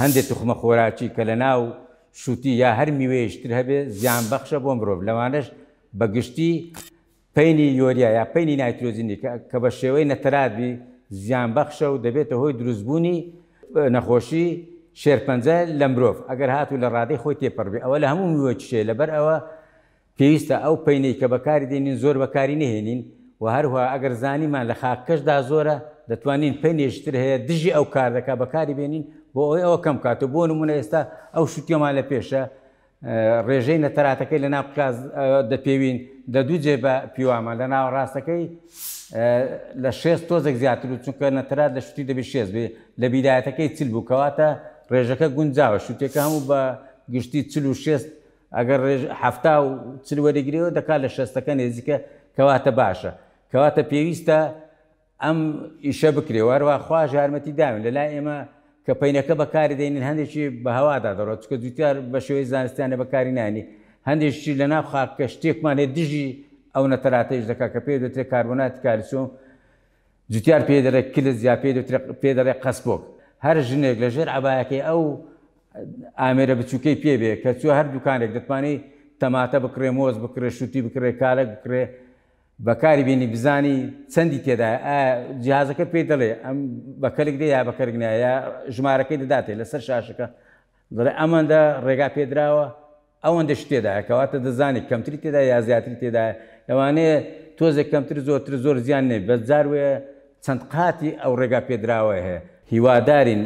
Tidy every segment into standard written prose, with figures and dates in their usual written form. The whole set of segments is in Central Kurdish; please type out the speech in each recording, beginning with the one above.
هەندێک توخمە خۆراکی کە لە ناو شوتی یا هەر میوەیەکی تر هەبێ زیان بەخشە بۆ مرۆڤ لەوانەش بە گشتی پەینی یۆریا یا پەینی نایترۆجینی کە بە شێوەی نەتەرات بی زیان بەخشە و دەبێتە هۆی دروستبوونی نەخۆشی شێرپەنجە لە مرۆڤ ئەگەر هاتوو لە ڕادەی خۆی تێپەڕ بێ ئەوە لە هەموو میوەیەکیش هەیە لەبەر ئەوە پێویستە ئەو پەینەی کە بەکاری دێنین زۆر بەکاری نەهێنین و هەروەها ئەگەر زانیمان لە خاکەکەشدا زۆرە دەتوانین پەینێکی تر هەیە دژی ئەو کار دەکات بەکاری بێنین بۆ ئەوەی ئەوە کەم بکاتەوە بۆ نمونە ئێستا ئەو شوتیەمان لە پێشە ڕێژەی نەتەراتەکەی لە ناو قیاس دەپێوین لە دوو جێ بە پیوامان لە ناوەڕاستەکەی لە شێست تۆزێک زیاتر و چونکە نەتەرات لە شوتی دەبی شێست بێ لە بیدایەتەکەی چل بوو کەواتە ڕێژەکە گونجاوە شوتێکە هەموو بە گشتی چل و شێست ئەگەر ڕێژ 70 و وەریگرەوە دەکات لە شەستەکە نێزیکە کەواتە باشە کەواتە پێویستە ئەم ئیشە بکرێ و هەروەها خواش یارمەتی داوین لە لای ئێمە کە پەینەکە بەکاری دێنین هەندێکی بە هەوادا دەڕۆت چونکە جوتیار بە شێوەی زانستیانە بەکاری نانی هەندێکی لە ناو خاکە شتێکمان هەیە دژی ئەو نەتەراتەیش دەکات کە پێی دەوترێت کاربۆناتی کالسیۆم جوتیار پێی دەڵێ کلز یا پێی دەوترێت پێی دەڵێ قەسپۆک هەر ژنێک لە ژێر عەبایەکەی ئەو ئامێرە بچووکەی پێ بێ کە چووە هەر دوکانێک دەتوانی تەماتە بکڕێ مۆز بکڕێ شوتی بکڕێ کالەک بکڕێ بەکاری بێنی بزانی چەندی تێدایە ئایا جیهازەکە پێی دەڵێ ئەم بە کەلک دێ یا بە کەلک نایە یا ژمارەکەی دەداتێ لەسەر شاشەکە دەڵێ ئەمەندە ڕێگا پێدراوە ئەوەندەش تێدایە کەواتە دەزانی کەمتری تێدا یا زیاتری تێدایە لەوانەیە تۆزێک کەمتر زۆرتر زۆر زیان نەبێت بەس جار وەیە چەند قاتی ئەو ڕێگا پێدراوە هەیە. هیوادارین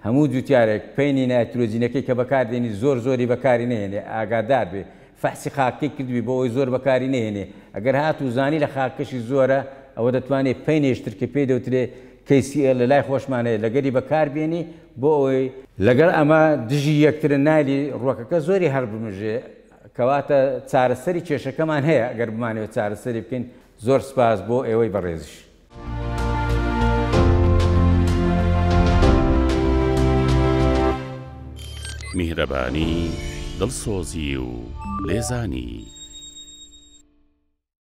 هەموو جوتیارێک پەینی نایترۆجینەکەی کە بەکار دێنی زۆر زۆری بەکاری نەهێنێ ئاگادار بێ فەحسی خاکەکەی کردبی بۆ ئەوەی زۆر بەکاری نەهێنێ ئەگەر هاتوو زانی لە خاکەکەشی زۆرە ئەوە دەتوانێ پەینێش تر کە پێی دەوترێ KCL لە لای خۆشمان هەیە لەگەری بەکار بێنی بۆ ئەوەی لەگەڵ ئەمە دژی یەکترن نایلی ڕوەکەکە زۆری هەر بمژێ کەواتە چارەسەری کێشەکەمان هەیە ئەگەر بمانەوێت چارەسەری بکەین زۆر سپاس بۆ ئێوەی بەڕێزیش. میهرەبانی، دڵسۆزی و لێزانی.